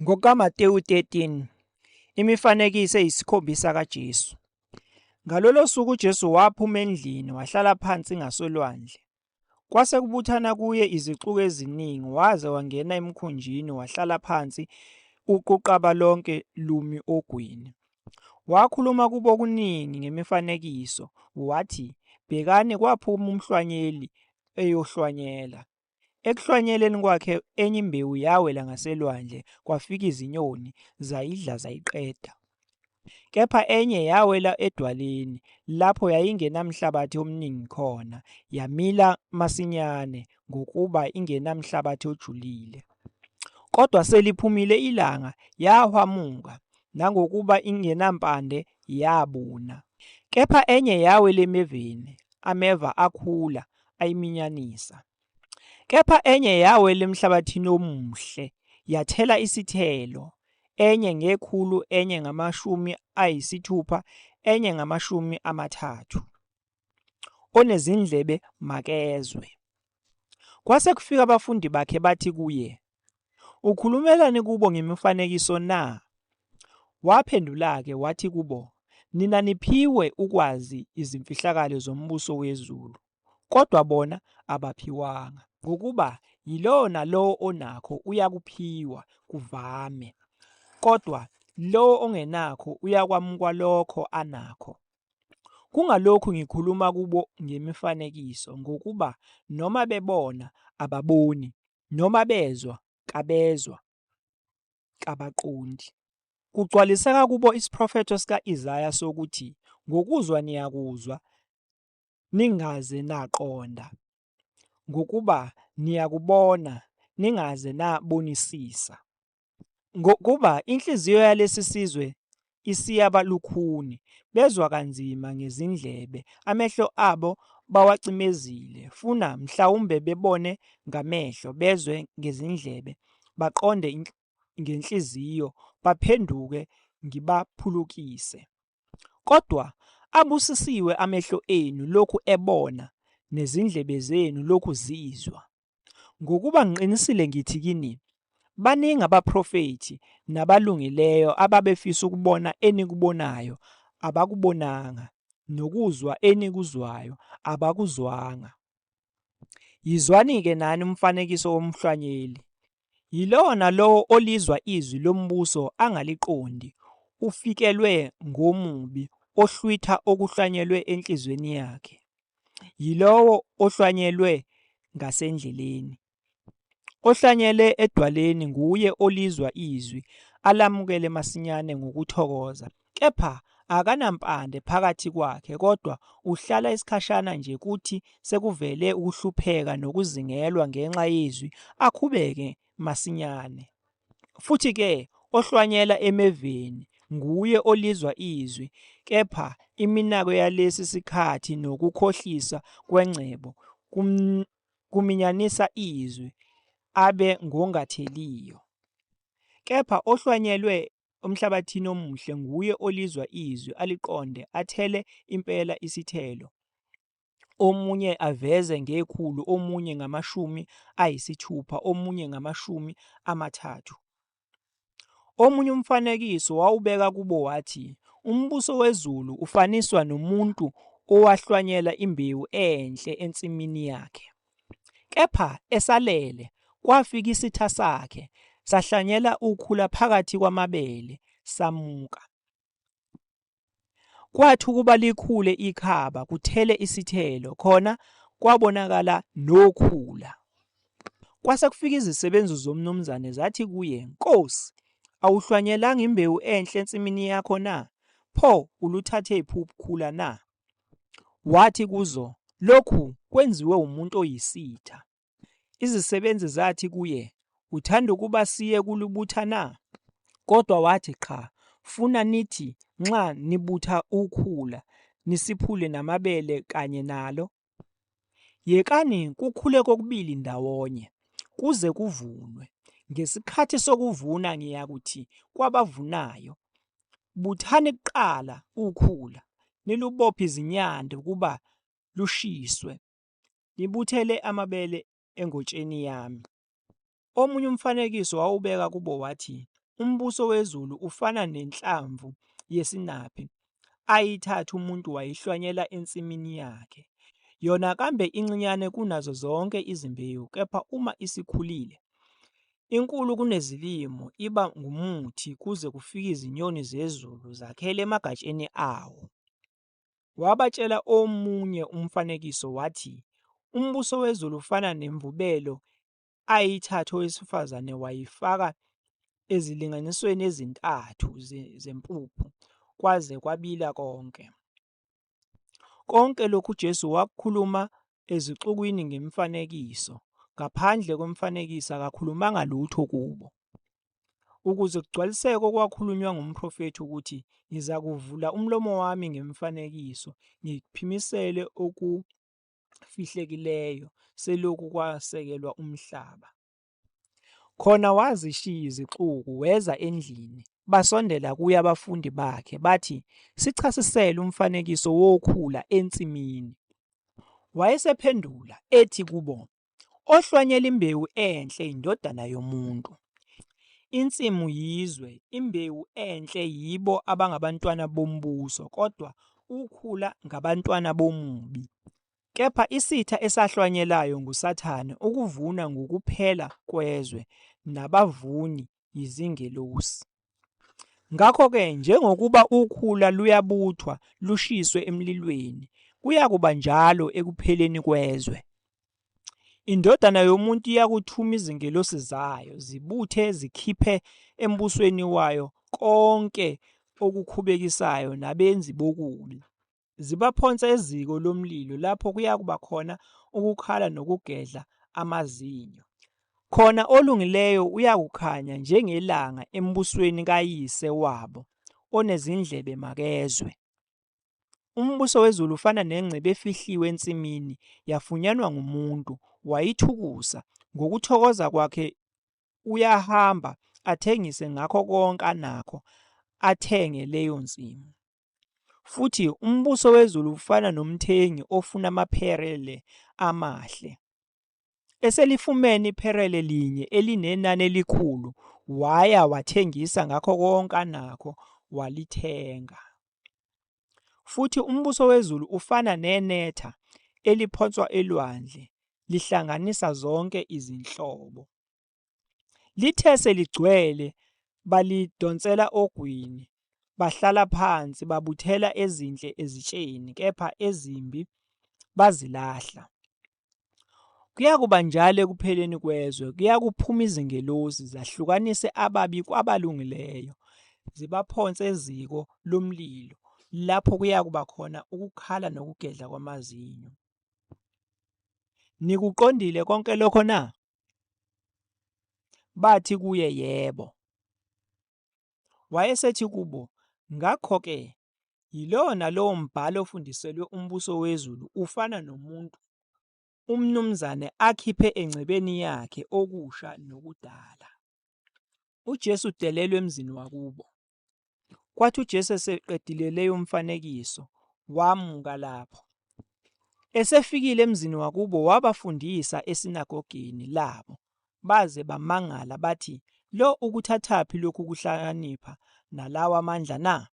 NgokukaMateyu 13, imifanekiso eyisikhombisa kaJesu. Ngalolo suku uJesu waphuma endlini wahlala phansi ngasolwandle. Kwase kubuthana kuye izixuku eziningi, waze wangena emkhunjini wahlala phansi, uquqaba lonke lumi ogwini. Wakhuluma kubo okuningi ngemifanekiso, wathi, Bhekani, kwaphuma umhlwanyeli eyohlwanyela. Ekuhlwanyeleni kwakhe enye imbewu yawela ngaselwandle, kwafika izinyoni, zayidla zayiqeda. Kepha enye yawela edwaleni, lapho yayingenamhlabathi omningi khona, yamila masinyane, ngokuba ingenamhlabathi ojulile. Kodwa seliphumile ilanga, yahwamuka, nangokuba ingenampande, yabuna. Kepha enye yawela emeveni, ameva akhula, ayiminyanisa. Kepha enye yawela emhlabathini omuhle, yathela isithelo, enye ngekhulu, enye ngamashumi ayisithupha, enye ngamashumi amathathu. Onezindlebe makezwe. Kwase kufika abafundi bakhe bathi kuye, Ukhulumelani kubo ngemifanekiso na? Waphendula-ke wathi kubo, Nina niphiwe ukwazi izimfihlakalo zombuso wezulu, kodwa bona abaphiwanga. Ngokuba yilowo nalowo onakho uyakuphiwa kuvame, kodwa lowo ongenakho uyakwamukwa lokho anakho. Kungalokhu ngikhuluma kubo ngemifanekiso, ngokuba noma bebona, ababoni, noma bezwa, kabezwa, kabaqondi. Kugcwaliseka kubo isiprofetho sika-Isaya sokuthi, Ngokuzwa niyakuzwa, ningaze naqonda, ngokuba niyakubona, ningaze nabonisisa. Ngokuba inhliziyo yalesi sizwe isiyaba lukhuni, bezwa kanzima ngezindlebe, amehlo abo bawacimezile, funa mhlawumbe bebone ngamehlo, bezwe ngezindlebe, baqonde ngenhliziyo, baphenduke, ngibaphulukise. Kodwa abusisiwe amehlo enu lokhu ebona, nezindlebe zenu lokhu zizwa. Ngokuba ngiqinisile ngithi kini, baningi abaprofethi nabalungileyo ababefisa ukubona enikubonayo, abakubonanga, nokuzwa enikuzwayo, abakuzwanga. Yizwani-ke nani umfanekiso womhlwanyeli. Yilowo nalowo olizwa izwi lombuso angaliqondi, ufikelwe ngomubi ohlwitha okuhlwanyelwe enhliziyweni yakhe. Yilowo ohlwanyelwe ngasendleleni. Ohlanyele edwaleni nguye olizwa izwi, alamukele masinyane ngokuthokoza. Kepha akanampande phakathi kwakhe, kodwa uhlala isikhashana nje, kuthi sekuvele ukuhlupheka nokuzingelwa ngenxa yezwi, akhubeke masinyane. Futhi-ke ohlwanyela emeveni nguye olizwa izwi, kepha iminako yalesi sikhathi nokukhohlisa kwengcebo kuminyanisa izwi, abe ngongatheliyo. Kepha ohlwanyelwe emhlabathini omuhle nguye olizwa izwi, aliqonde, athele impela isithelo, omunye aveze ngekhulu, omunye ngamashumi ayisithupha, omunye ngamashumi amathathu. Omunye umfanekiso wawubeka kubo wathi, Umbuso wezulu ufaniswa nomuntu owahlwanyela imbewu enhle ensimini yakhe. Kepha esalele, kwafika isitha sakhe, sahlanyela ukhula phakathi kwamabele, samuka. Kwathi ukuba likhule ikhaba, kuthele isithelo, khona kwabonakala nokhula. Kwase kufika izisebenzi zomnumzane zathi kuye, Nkosi, awuhlwanyelanga imbewu enhle ensimini yakho na? Pho uluthathephi ukhula na? Wathi kuzo, Lokhu kwenziwe umuntu oyisitha. Izisebenzi zathi kuye, Uthanda ukuba siye kulubutha na? Kodwa wathi, Qha, funa nithi nxa nibutha ukhula, nisiphule namabele kanye nalo. Yekani kukhule kokubili ndawonye, kuze kuvunwe. Ngesikhathi sokuvuna ngiyakuthi kwabavunayo, Buthani kuqala ukhula, nilubophe izinyanda ukuba lushiswe, Nibuthele amabele engotsheni yami. Omunye umfanekiso wawubeka kubo wathi, Umbuso wezulu ufana nenhlamvu yesinaphi ayithatha umuntu wayihlwanyela ensimini yakhe. Yona kambe incinyane kunazo zonke izimbewu, kepha uma isikhulile, inkulu kunezilimo, iba ngumuthi kuze kufike izinyoni zezulu zakhele emagatsheni awo. Wabatshela omunye umfanekiso wathi, Umbuso wezulu ufana nemvubelo ayithatha owesifazane wayifaka ezilinganisweni ezintathu zempuphu, kwaze kwabila konke. Konke lokhu uJesu wakukhuluma ezixukwini ngemifanekiso, ngaphandle kwemifanekiso akakhulumanga lutho kubo. Ukuze kugcwaliseke okwakhulunywa ngumprofethi ukuthi, Ngizakuvula umlomo wami ngemifanekiso, ngiphimisele okufihlekileyo selokhu kwasekelwa umhlaba. Khona wazishiya izixuku, weza endlini. Basondela kuye abafundi bakhe, bathi, Sichasisele umfanekiso wokhula ensimini. Wayesephendula, ethi kubo, Ohlwanyela imbewu enhle yiNdodana yomuntu. Insimu yizwe, imbewu enhle yibo abangabantwana bombuso, kodwa ukhula ngabantwana bomubi. Kepha isitha esahlwanyelayo nguSathane, ukuvuna ngukuphela kwezwe, nabavuni yizingelosi. Ngakho-ke njengokuba ukhula luyabuthwa lushiswe emlilweni, kuyakuba njalo ekupheleni kwezwe. INdodana yomuntu iyakuthuma izingelosi zayo, zibuthe zikhiphe embusweni wayo konke okukhubekisayo nabenzi bokubi. Zibaphonse eziko lomlilo lapho kuyakuba khona ukukhala nokugedla amazinyo. Khona olungileyo uyakukhanya njengelanga embusweni kaYise wabo. Onezindlebe makezwe. Umbuso wezulu ufana nengcebo efihliwe ensimini, yafunyanwa ngumuntu, wayithukusa. Ngokuthokoza kwakhe uyahamba athengise ngakho konke anakho, athenge leyo nsimu. Futhi umbuso wezulu ufana nomthengi ofuna amapherele amahle. Eselifumene ipherele linye elinenani elikhulu, waya wathengisa ngakho konke anakho, walithenga. Futhi umbuso wezulu ufana nenetha eliphonswa elwandle, lihlanganisa zonke izinhlobo. Lithe seligcwele balidonsela ogwini, bahlala phansi babuthela ezinhle ezitsheni kepha ezimbi bazilahla. Kuyakuba njalo ekupheleni kwezwe, kuyakuphuma izingelosi zahlukanise ababi kwabalungileyo, zibaphonse eziko lomlilo, lapho kuyakuba khona ukukhala nokugedla kwamazinyo. Nikuqondile konke lokho na? Bathi kuye, Yebo. Wayesethi kubo, Ngakho-ke yilowo nalowo mbhalo ofundiselwe umbuso wezulu ufana nomuntu umnumzane akhiphe engcebeni yakhe okusha nokudala. UJesu udelelwa emzini wakubo. Kwathi uJesu eseqedile leyo mfanekiso, wamuka lapho. Esefikile emzini wakubo wabafundisa esinagogeni labo, baze bamangala bathi, Lo ukuthathaphi lokhu kuhlakanipha nalawa mandla na?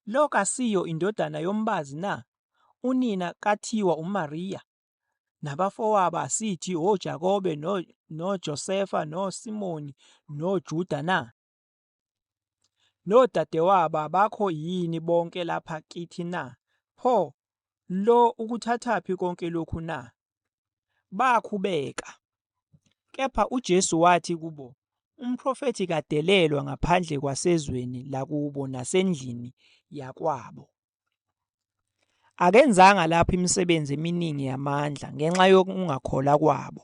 Lo kasiyo indodana yombazi na? Unina kathiwa uMariya? Nabafowabo asithi oJakobe noJosefa noSimoni noJuda na? Nodadewabo abakho yini bonke lapha kithi na? Pho, lo ukuthathaphi konke lokhu na? Bakhubeka. Kepha uJesu wathi kubo, Umprofethi kadelelwa ngaphandle kwasezweni lakubo nasendlini yakwabo. Akenzanga lapho imisebenzi eminingi yamandla ngenxa yokungakholwa kwabo.